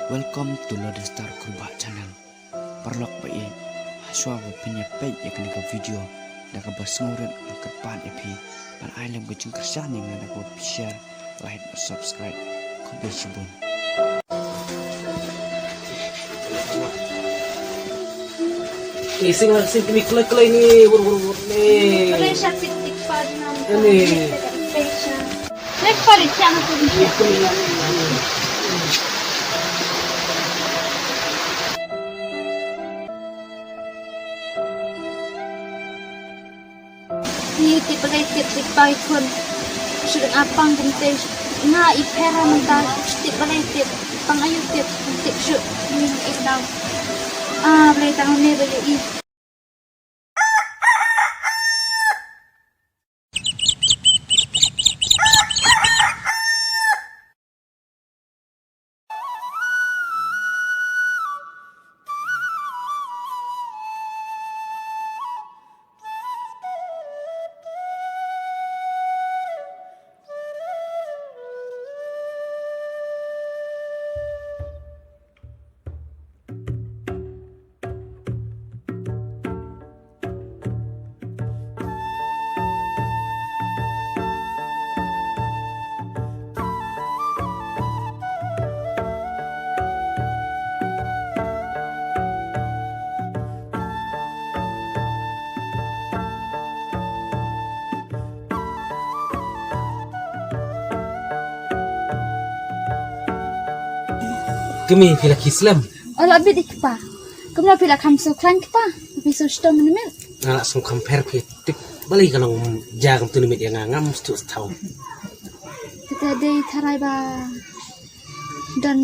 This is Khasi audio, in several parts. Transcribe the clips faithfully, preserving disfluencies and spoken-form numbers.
Welcome to Lodestar Kurbah Channel. Paralok ba ïeit, ha shuwa ba phin ïa peit ïa kane ka video, da kaba sngewrit nga kyrpad ïa phi ban ai lem ka jingkyrshan ïa nga da kaba phi share, like, bad subscribe. Khublei shibun. Ni sing sing ni kloi kloi ni, wur wur wur ni. Khublei shibun. Ni. Khublei shibun. Ni tip balei tip tip pai khun. Shu dang apang kumte nga i phera mynta tip balei tip pang ayu tip tip shu ni i dau. Ah, balei tang ne ba yu i. Kmie, phi la ki slem? Oh, la bit i kpa. Kumno phi la kham sngewkhlaiñ kpa? Phi sngewshitom ne miet? Nga la sngewkham pher phi tip balei ka long jia kumtu ne miet ïa nga, ngam sngewthuh sngewthaw. Te dei tharai ba don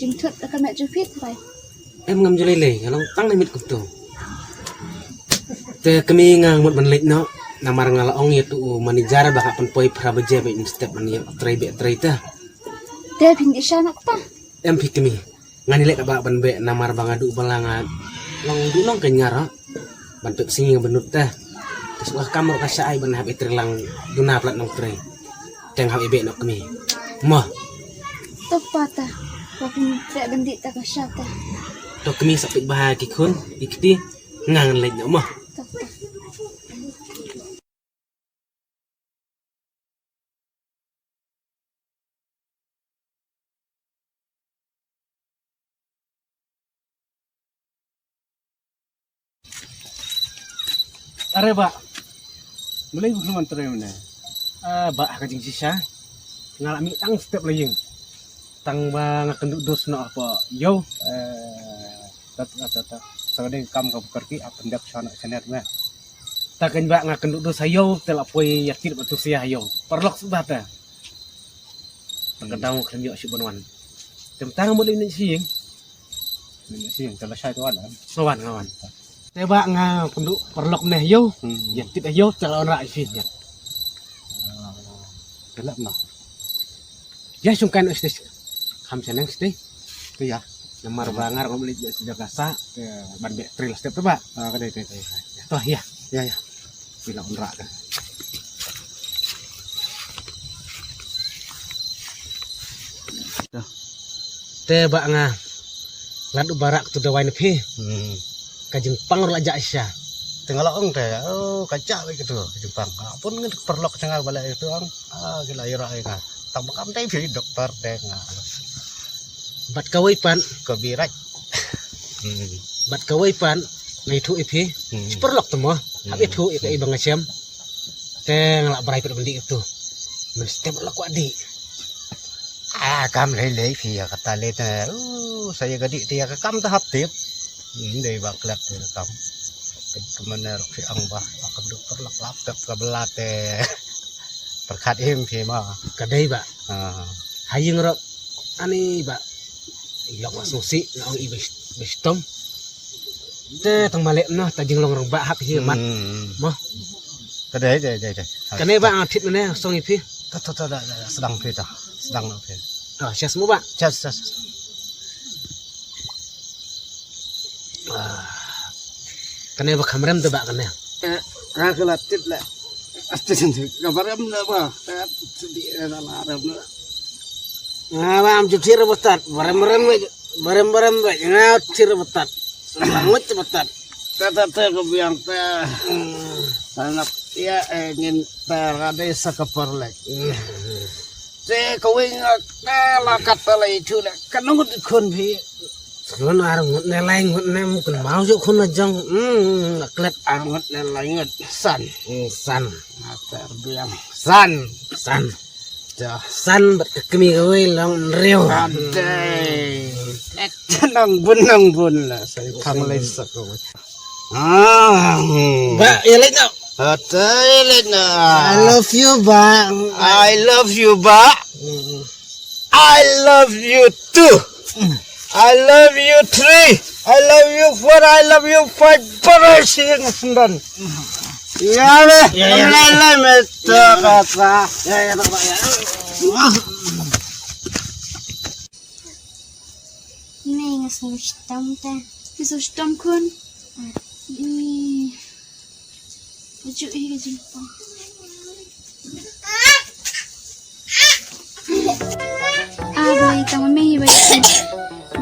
jingthut da ka met jong phi tharai. Em, ngam ju lei lei, nga long tang ne miet kumtu. Te kmie, nga mut ban leit noh, namar nga la ong ïa utu u manager ba nga pynpoi phra baje ba in step ban ïa trei beh trei te. Te phin dei sha noh kpa? Em phi kmie. Ngan ïaleh katba ban beh namar ba nga duh ba la nga long duh nongkynñiar ban pep sngi nga bynnud te. Te shu ka kam ruh ka shah ai ban hap ïatrei lang duna palat nongtrei. Te nga hap ïa beh noh kmie. Mo. To kpa te. Ba phin treh ban dih te ka shah te. To kmie, sa peit bha ki khun ki kti. Nga ngan leit noh mo. To kpa. Are bah. Balei ba khlem trei mynne? Ah, bah, ha ka jingshisha nga la mih tang step la ïing. Tang ba nga kynduh dus noh hapoh ïew. Eh, ta ta ta ta. Ta dei kam ka bukar ki ap pyndep sha noh sha net me. Ta kynbah nga kynduh dus ha ïew te la poi ïa tit ba tu sia ha ïew. Paralok shu ba ta. Ta ka daw khlem ïoh shu ban wan. Te mynta nga mut leit ïa shi ïing. Ïa shi ïing te la shai te wan. Nga wan, nga wan. Te bah nga kynduh paralok ne ha ïew. Hmm. Ïa tit ha ïew te la wan rah ïa shi ïing. Te la noh. Ïa shong kan sdei. Kham shaneng sdei. Te ïa. Namar ba nga ruh ngam leit sdei ka sa. Ïa. Ban beh trei la step te bah. Ah, ka dei te te. To ïa. Ïa ïa. Phi la wanrah ka. Te bah nga lad u barak tu dawai na phi. Hmm. Ka jingpang ruh la jah shisha. Te nga la ong te, oh, ka jah wei katu jingpang. Nga pun ngan paralok jong nga ba la itu ang. Ah, ki la ïarap ïa nga. Tang ba kam te phi doktor te nga. Bad kawei pat. Ka birat. Hmm. Bad kawei pat nga ïathuh ïa phi. Hmm. Shi paralok te mo. Hap ïathuh ïa kaei ba nga shem. Te nga la brai pat ban dih tu. Mynstep la kwah dih. Ah, kam lei lei phi ïa kata lei te. Uh, sa ïa ka dih te ïa ka kam te hap tip. Hmm, dei ba klet ïa ka kam. Ka mane ruh phi ong ba, ba ka duk paralok lap tep ka bla te. Pyrkhat im phi ma. Ka dei bah. Ah. Ha ïing ruh ani bah. I lok ba sngewsih na ong i ba shitom. Te tang ba leh noh ta jinglong rangbah hap hi mat. Hmm. Mo. Ka dei dei dei dei. Kane bah nga thied mynne song ïa phi. Ta ta ta da da sdang phi ta. Sdang noh phi. Ah, sha smu bah. Sha sha. Ah. Kane ba kham rem te bah kane. Eh, nga ka la tip la. Asti senti ka ba rem la ba. Eh, senti ka la rem la. Nga ba am ju thir batat, barem barem ba, barem barem ba, nga thir batat. Sembang ngut batat. Ta ta ta ka biang ta. Hmm. Anak ya, eh, ngin ta rade sa ka parlek. Hmm. Te ka wing ta la kat ta la itu le. Kan ngut khun phi. Khun ar ngut ne lai ngut ne mukun mau ju khun na jong. Hmm, klet ar ngut ne lai ngut san. Hmm, san. Nga ta biang san. San. Ja. San bad ka kmie kawei long hynriew. Adei. Nang bun nang bun la sa i pang lei sa kawei. Ah. Ba, ïa leit noh. Ata ïa leit noh. I love you, ba. I love you, ba. Mm. I love you too. I love you three. I love you four. I love you five. Para sing sendan. Ya be. Ya, ya. Lai lai me to kata. Ya, ya, tak apa, ya. Ni nga sngewshitom te. Nga sngewshitom khun. Ih. Aju ih ka jingpang. Ah, bai tang mei bai.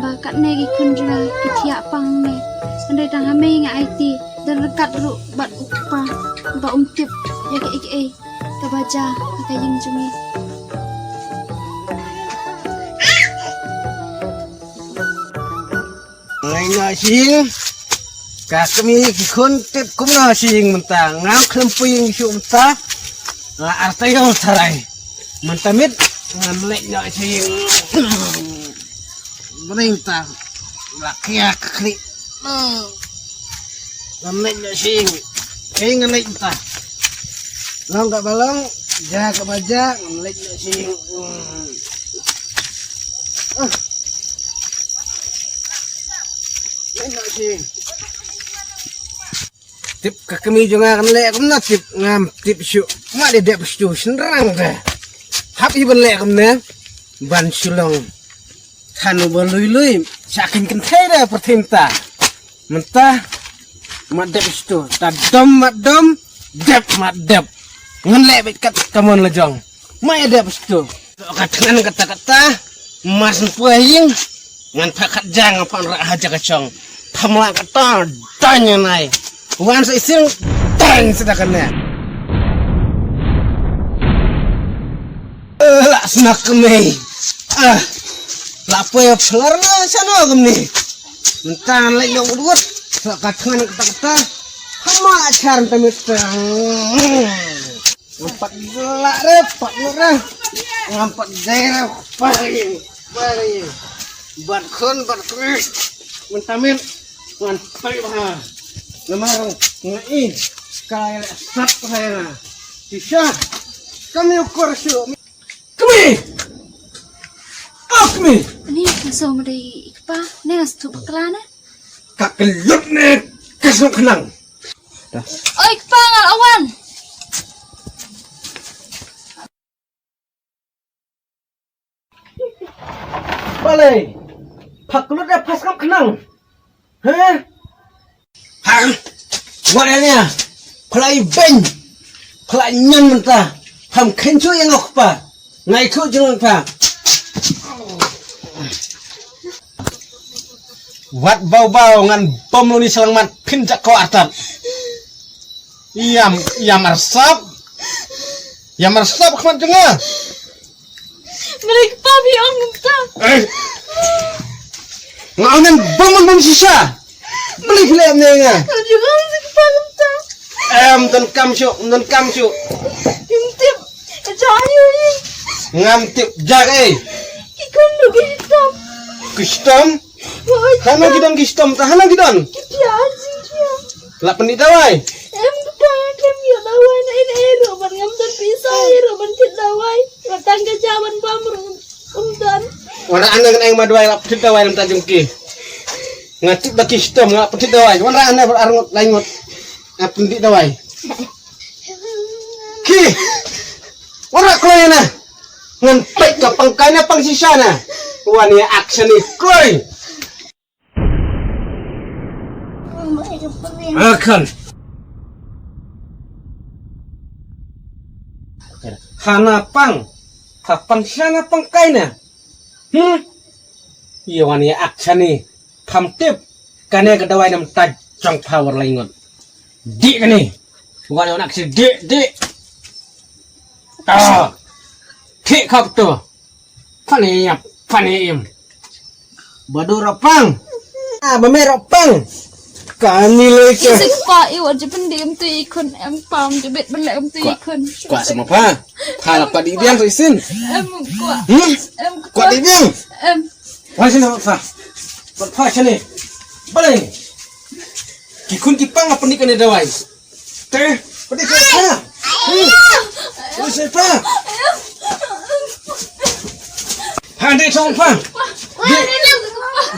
Ba katne ki khun jong nga ki thiah pang ne. Hynrei tang ha mei nga aiti. Don ryngkat ruh bad u kpa ba um tip ïa kaei kaei kaba jia ha ka ïing jong ngi. Ngai na sing. Ka kmie ki khun tip kumno sing mynta. Ngam khlem pui ïing shuh mynta. Nga arta ïong tharai. Mynta mit ngam leit na sing. Mynta la kia ka khlieh. Ngam leit na sing. Sing ngam leit mynta. Long kaba long, ja kaba ja, ngam leit na sing. Ah. Tip ka kmie jong nga kan leh kumno tip ngam tip shuh. Nga dei dep shu shynrang de. Hap hi ban leh kumne ban shu long than uba lui lui sha kin kynthei de pyrthei mynta. Mynta ma dep shu ta dom ma dom dep ma dep. Ngan leh beit kat kamon la jong. Ma ïa dep shu. Ka thngan kata kata. Mar syn pua ïing. Ngan pha khat jang pha ra ha jaka chong. Pha mla kata dain nai. Wan sa ising dain sa da kane. Eh, la snak kemei. Ah. La poi phlor na sano kemni. Mynta lek yok duot. Sa ka thngan kata kata. Hama char tamit. Ngam pat lah re, pat lah re. Ngam pat dei re, pari, pari. Bat khun, bat khun. Mynta mit, ngan pari bha. Namar ngai, kai le sat pari na. Shisha, kami ukur shu. Kami! Oh, kami! Ni ka so ma dei i kpa, ne nga stu bakla ne. Ka kelut ne, ka suk khnang. Oi, kpa ngal awan. Balei? Phak lut da phas kam khnang. He? Ha? Wat ania. Phlai beng. Phlai nyan mynta. Ham khenchu yang ok pa. Ngai thu jung pa. Wat bau bau ngan bom luni selangmat phin jak ko artat. Ïam, ïam arsap. Ïam arsap khmat jong nga. Mereka papi ong ngam ta. Eh. Nga ong ngan bom bom shisha. Beli beli ne nga. Kau juga mesti kepala ta. Em, don kam shu, don kam shu. Ngam tip. Aja ayu ni. Ngam tip jak eh. Ki khun du ki hitam. Ki hitam? Hana ki don ki stom ta, hana ki don. Kita aja dia. La pyndih dawai. Em kita kem ya dawai na in ero ban ngam don pisa ero ban kit dawai. Batang ka jawan bam rung um don. Wana ana ngan ai ma dawai la pyndih dawai lam ta jong ki. Nga tip ba ki stom nga pyndih dawai. Wana ana bar arngut laingut. Nga pyndih dawai. Ki. Wana kloi na. Ngan pek ka pangkai na pang sisa na. Wan ya action ni kloi. Akan. Hana pang. Ka pang shana pang kaina. Hmm? Ïa wan ïa ak shane. Pham tip. Kane ka dawai nam ta jong pha war lai ngut. Dih kane. Wan ïa wan ak shane dih, dih. Ah. Thik khap tu. Phan ïap, phan im. Ba du rapang. Ah, ba me rapang. Kani lei ke. Isik pa i wa je pendem tu i khun em pam je bet bele em tu i khun. Kwah sama pha. Pha la kwah dih biang tu isin. Em kwah. Hmm? Em kwah. Kwah dih biang. Em. Wah sini pha. Pha sini. Balik. Ki khun ki pang apa ni kena dawai. Te, pati ka pha. Hmm. Pati ka pha. Pha, dek song pha.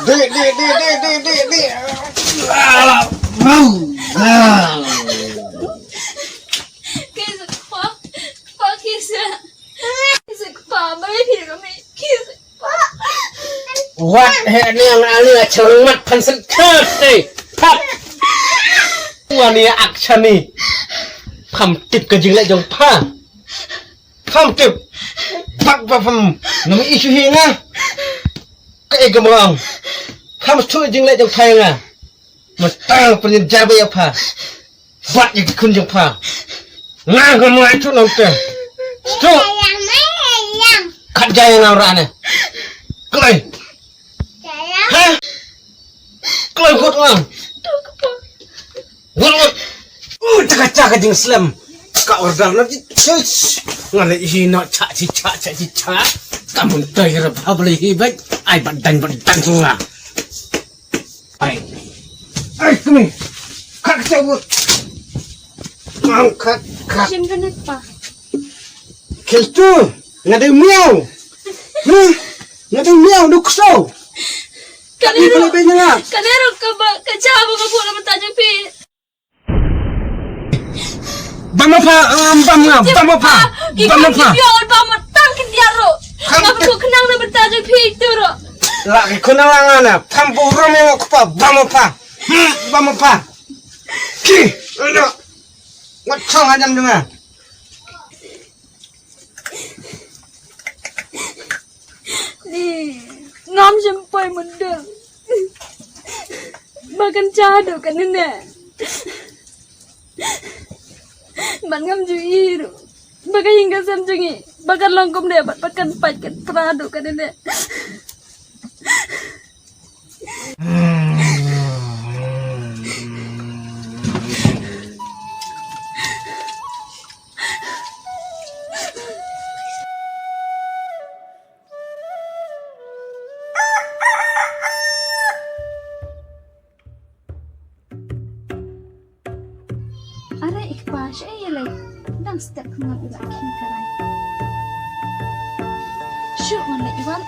Dek, dek, dek. Ah, mau. Ah. Wat he ni ang ali la chong mat phan sen khat te. Pap. Wan ïa ak shane. Pham tip ka jingleh jong pha. Pham tip. Bak ba pham. Nang issue hi nga. Ka e ka mong. Pham tu jingleh jong pha nga. Mata pynjar ba ïa pha. Bat ïa ki khun jong pha. Nga ngam ngai tu nong te. Tu. Khat jai nga ra ne. Kloi. Ha? Kloi kut nga. Kut kut. Uh, chaka chaka jing slem. Ka order na ji. Nga le hi no cha chi cha cha chi cha. Ka mun tai ra bha bli hi bai. Ai bat dan bat dan nga. Ai. Ai, kumi. Khat khat wut. Khat, khat. Sim kena pa. Khel tu. Nga dei miau. Huh? Nga dei miau, duk so. Kane ruh. Kane ruh ka ba, ka cha ba ka buh na mata jong phi. Bam ma pha, um, bam nga, bam ma pha, bam ma pha. Ki khun ki biang, bam ma tang ki diar ro. Nga ba tu khnang na bynta jong phi tu ro. La ki khun la nga na, pham bu rom ïa nga kpa, bam ma pha. Hmm, bam ma pha. Ki, ro. Wat khong hajan dunga. Ni, ngam shym poi mundul. Ba kan cha haduh kane ne. Ban ngam ju i ruh. Ba ka ïing ka sem jong ngi. Ba kan long kumne, ba, ba kan pait kan pra haduh kane ne. Are i kpa, shaei ïaleit? Dang step khmat u la khie ka rai. Shu wan leit wan.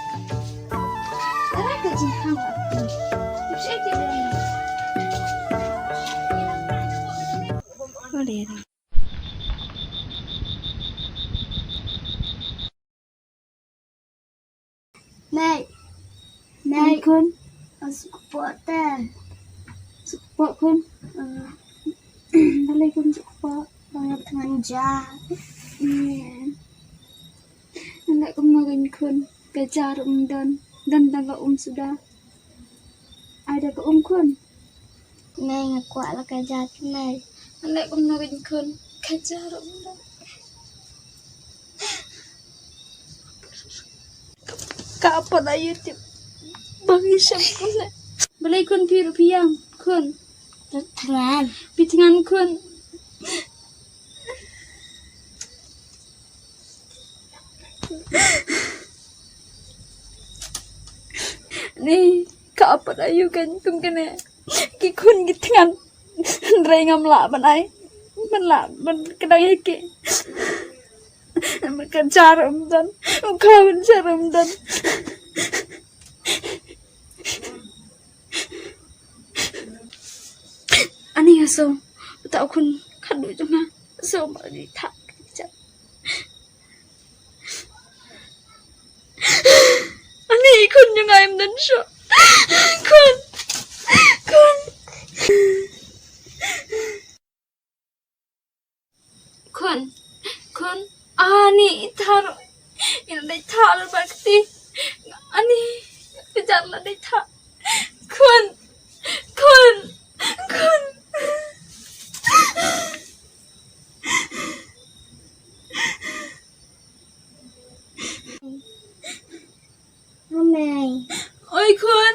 Are ka jingkhang ka. Shaei ki rai. Wan leit. Mei. Mei. Khun. Suk kpoh te. Suk kpoh khun. Balei khun suk kpoh? Ba nga thngan ja. Nga leh kumno kein khun? Ka ja ruh ym don. Don tang ka um suda. Ai da ka um khun. Mei, nga kwah la ka ja te mei. Nga leh kumno kein khun? Ka ja ruh ym don. Ka apot ayu tip ba ngi shem kumne. Balei khun phi ruh phi ïam khun? Phi thngan. Phi thngan khun. Ni ka apot ayu kein kum kane. Ki khun ki thngan. Hynrei ngam lah ban ai. Ban lah ban kdang ïa ki. Ka ja ruh ym don. U khaw ka ja ruh ym don. Ani nga sngew uta u khun khadduh jong nga. Sngew ba dei thah. Ani khun jong nga im don shuh. Khun. Khun. Khun. Khun. Ani i thah. Ina dei thah lem bad kti. Ani, ka jar la dei tha. Khun, khun, khun. Oi khun.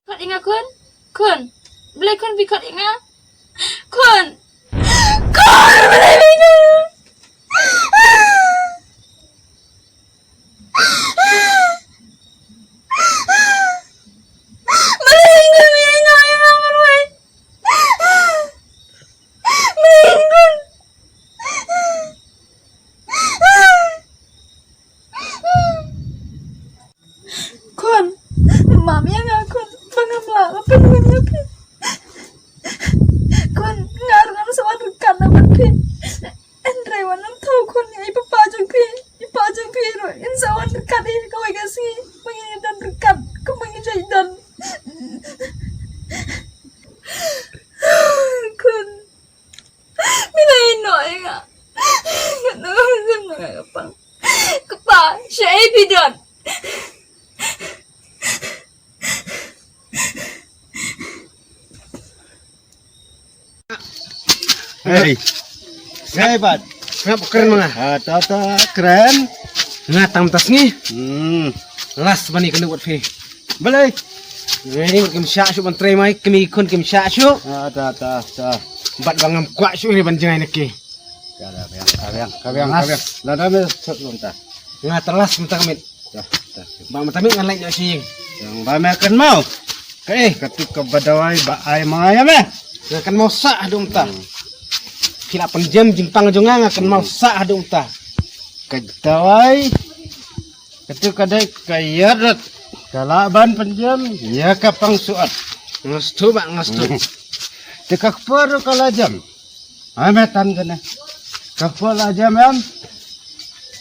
Khot ïa nga khun. Khun. Balei khun phi khot ïa nga? Khun. Khun, balei phi khot? Balei khun phi khot ïa nga marwei? Balei khun? Khun, map ïa nga khun, ba ngam lah ban pynhun ïa phi. Khun, nga ruh ngam sa wan ryngkat na bad phi. Hynrei wat nym thaw khun ïa i papa jong phi, i pa jong phi ruh in sa wan ryngkat ïa kawei ka sngi ba ngin ïa don ryngkat kumba ngi ju don. Khun. Phi la ïehnoh ïa nga. Nga tang ngam sngewthuh ïa nga ka pang. Kpa, shaei phi don? Hei. Hei, Bat. Ngap kren ma nga. Ah, ta, ta, kren. Nga tang mynta sngi. Hmm. Last ban ïakynduh bad phi. Balei? Ngi ni mut kim shah shuh ban trei mai, kmie khun kim shah shuh. Ah, ta, ta, ta. Bad ba ngam kwah shuh hi ban jngai na ki. Ka biang, ka biang, ka biang, ka biang. Lada me sot lum ta. Nga tang last mynta ka miet. Ta, ta. Ba mynta miet ngan leit noh sha ïing. Yang ba me kynmaw. Kaei? Katu kaba dawai ba ai ma nga ïa me. Nga kynmaw sah haduh mynta. Hmm. Phi la pynjem jingpang jong nga, nga kynmaw sah haduh mynta. Ka dawai. Katu ka dei ka ïaid rat. Ka lah ban pynjem ïa ka pang suat. Nga sngewthuh bah, nga sngewthuh. Hmm. Te ka kpoh ruh ka la jem. Ai me tan kane. Ka kpoh la jem em.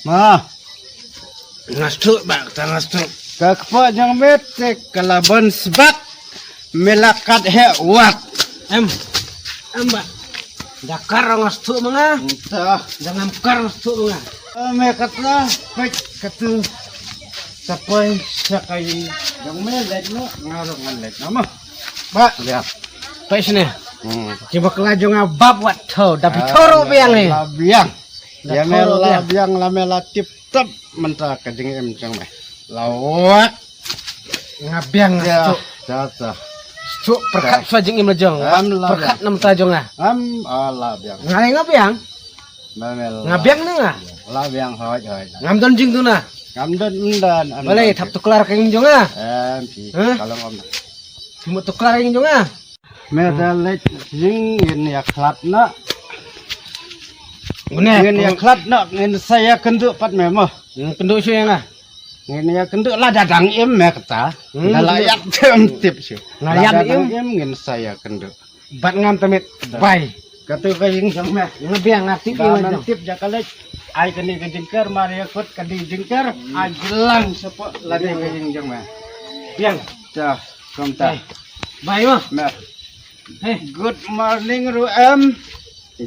Ma. Nga sngewthuh bah, ta nga sngewthuh. Ka kpoh jong me te ka la ban sbak. Me la kat heh wat. Em. Em bah. Da kar nga sngewthuh ma nga. Ynta. Da ngam kar nga sngewthuh ma nga. Ah, me kata, peit katu. Sa poi sha ka ïing jong me leit noh, nga ruh ngan leit noh mo. Bah. Ïa. Peit shane. Hmm. Ki bakla jong nga bap wat tho, da phi tho ruh biang ne. La biang. Ïa me la biang, la me la tip top mynta ka jingim jong me. La wak. Nga biang nga sngewthuh. Ta, ta. Sngewthuh pyrkhat shuwa jingim la jong. Pyrkhat na mynta jong nga. Am, ah, la biang. Nga lei nga biang. Nga biang ne nga? La biang, hoi, hoi. Ngam don jingduna. Ngam don, ym don. Balei thap tuklar ka ïing jong nga? Em, phi. Ka long ym. Phi mut tuklar ka ïing jong nga? Me da leit ïing ngin ïa khlad noh. Ngin ïa khlad noh, ngin sa ïa kynduh pat me mo. Ngin kynduh shuh ïa nga. Ngin ïa kynduh lada dang im me kata. Da la ïap te ym tip shuh. Lada dang im ngin sa ïa kynduh. Bad ngam tymmen. Bai. Katu ka ïing jong me. Nga biang nga tip ïa nga jong. Tip ja ka leit. Ai kane ka jingker mar ïa kut ka dei jingker. Ai jlang shapoh lade ka ïing jong me. Biang. Ta, kumta. Bai mo. Me. Hey. Good morning ruh em.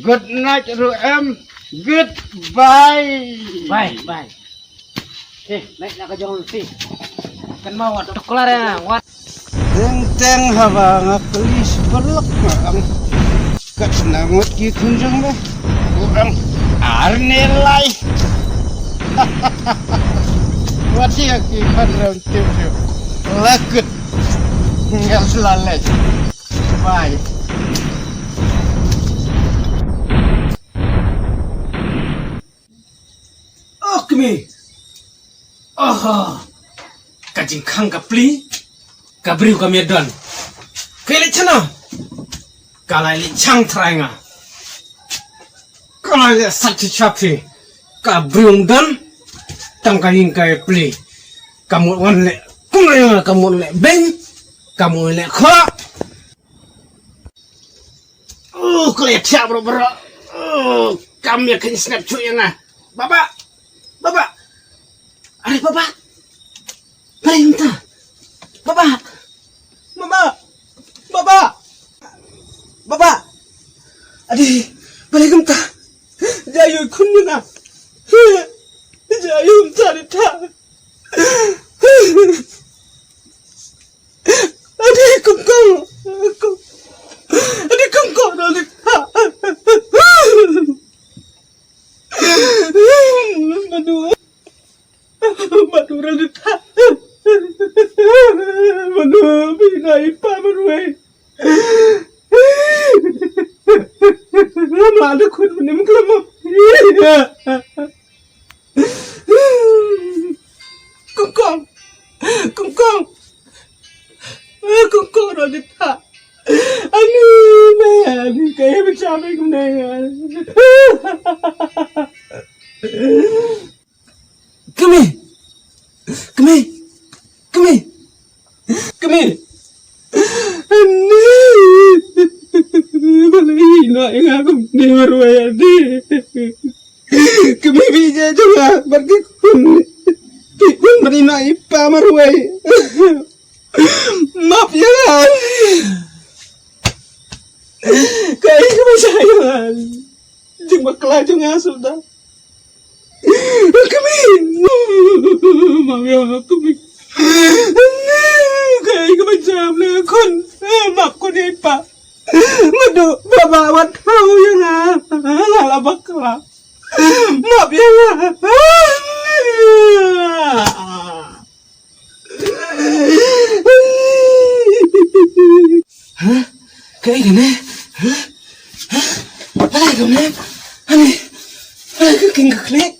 Good night ruh em. Goodbye. Bye, bye. Eh, naik na ka jong ti. Kan mau wat. Tuklar ya, wat. Teng teng haba nga klis berlek nga ang. Kat na ngut ki khun jong me. Ku ang arne lai. Wat ya ki khun rem tip yo. Lakut. Ngal slalek. Bye. Oh, kmie. Oh, ka jingkhang ka pli. Ka briew ka miat don. Ka leit shano? Ka la leit shang trai nga. Ka la leit sat shi shap shi. Ka briew don. Tang ka ïing ka pli. Ka mut wan leh. Kumno ïa nga ka mut leh beng. Ka mut leh khoh. Oh, ka la ïathiah baroh baroh. Oh, kam ïa ka snap chuh ïa nga. Baba. Baba. Are baba. Balei mynta? Baba. Baba. Baba. Baba. Adi, balei kumta? Jia ïoh khun mynta. Jia ïoh kumta Rita. Adi, kong kong. Adi, kong kong, Rita. Madu. Madu, Rita. Madu, phi ïehnoh ïa i pa marwei. Madu, khun mynne khlem. Kong kong. Kong kong. Kong kong, Rita. Ani, me, ani, kaei ba jia me kumne. Kmie! Kmie! Kmie! Kmie! Ani! Balei ïehnoh ïa nga kumne marwei, Adi? Kmie, phi jia jong nga bad ki khun. Ki khun, balei ïehnoh ïa i pa marwei? Map ïa nga. Kaei kaba jia ïa nga? Jingbakla jong nga suda. Kmie. Map ïa nga, Kmie. Kaei kaba jia ïa nga khun? Map khun ïa i pa. Madu, baba, wat thaw ïa nga. Nga la bakla. Map ïa nga. Hah? Kaei kane? Hah? Hah? Balei kane? Ani, balei ka king ka khlieh?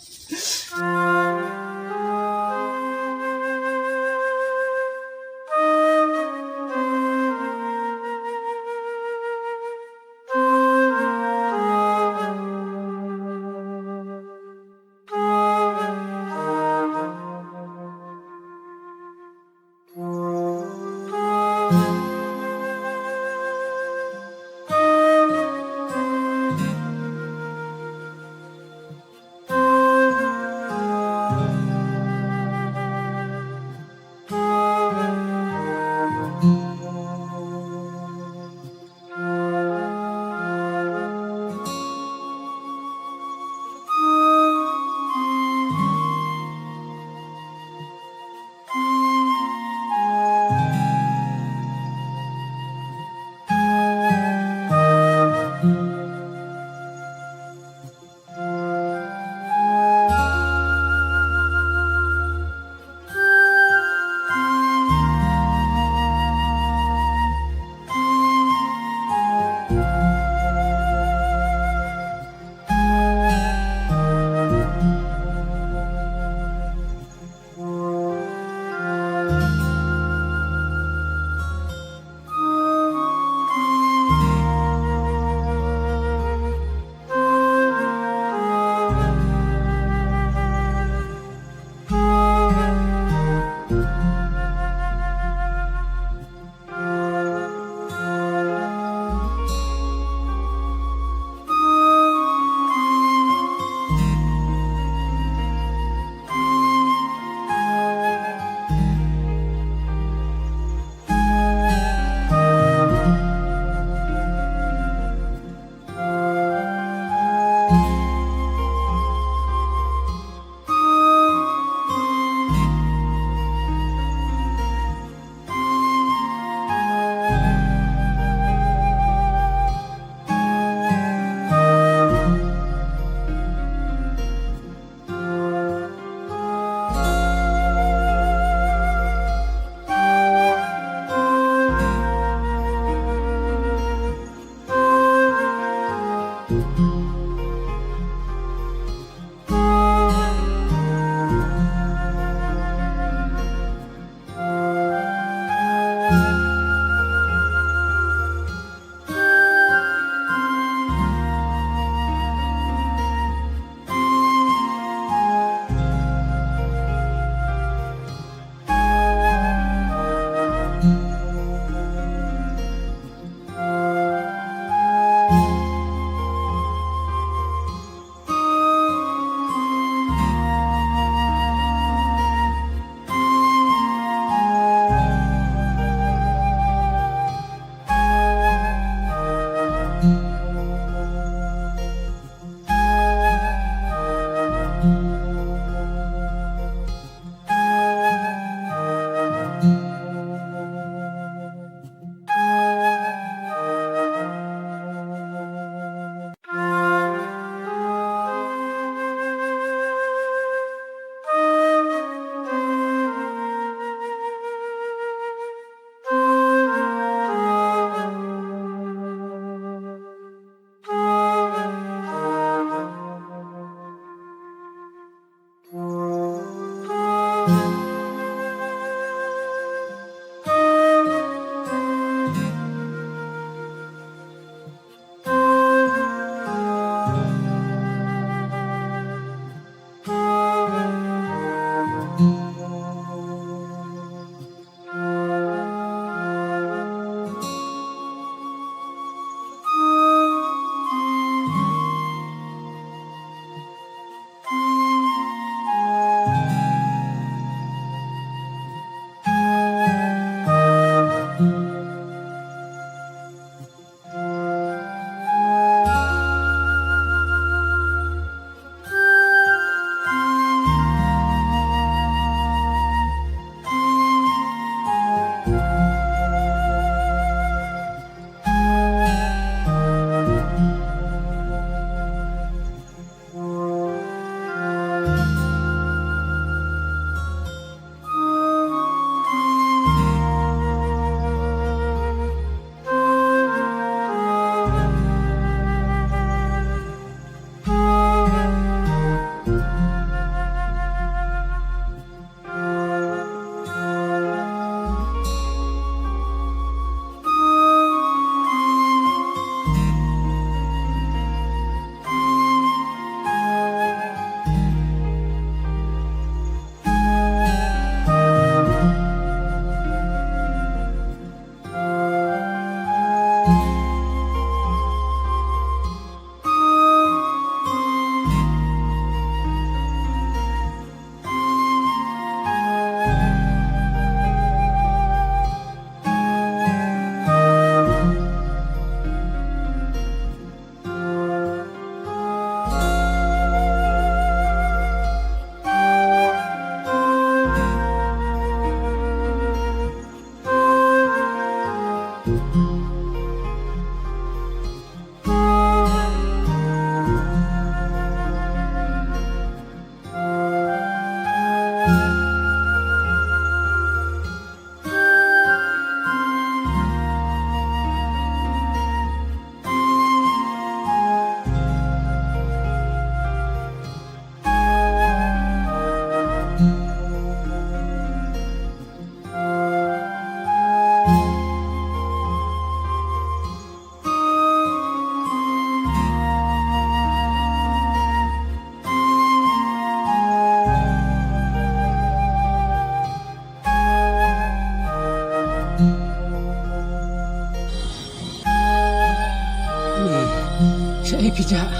Shaei phi jah?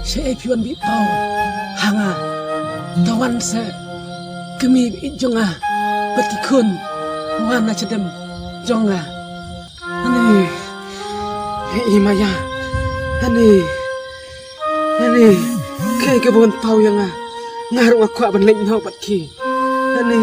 Shaei phi wan bit paw ha nga? To wan seh, kmie baieit jong nga bad ki khun, wan na sha dem jong nga. Ani, hei Maya, ani, ani, kaei kaba wan paw ïa nga? Nga ruh nga kwah ban leit noh bad ki. Ani.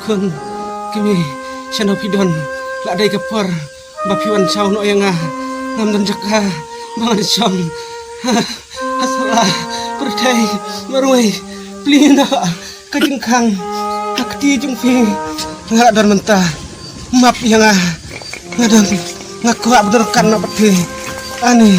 Khun, kmie, shano phi don? La dei ka por ba phi wan shaw noh ïa nga. Ngam don jaka ba ngan shong. Ha, ha sala, pyrthei marwei, plie noh ka jingkhang, ka kti jong phi. Nga la don mynta, map ïa nga. Nga don, nga kwah ba donkam noh bad phi. Ani.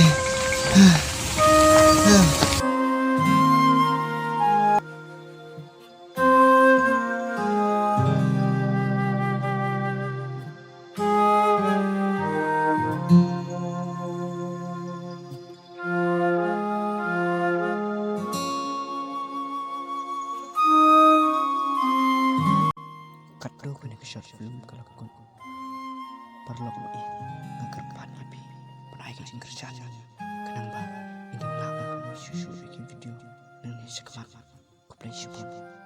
Katno kane ka short film ka la kut. Paralok ba ïeit, nga kyrpad ïa phi ban ai ka jingkyrshan khnang ba ngin ïa nang ïa ka shuh shuh ïa ki video nangne shakhmat. Khublei shibun.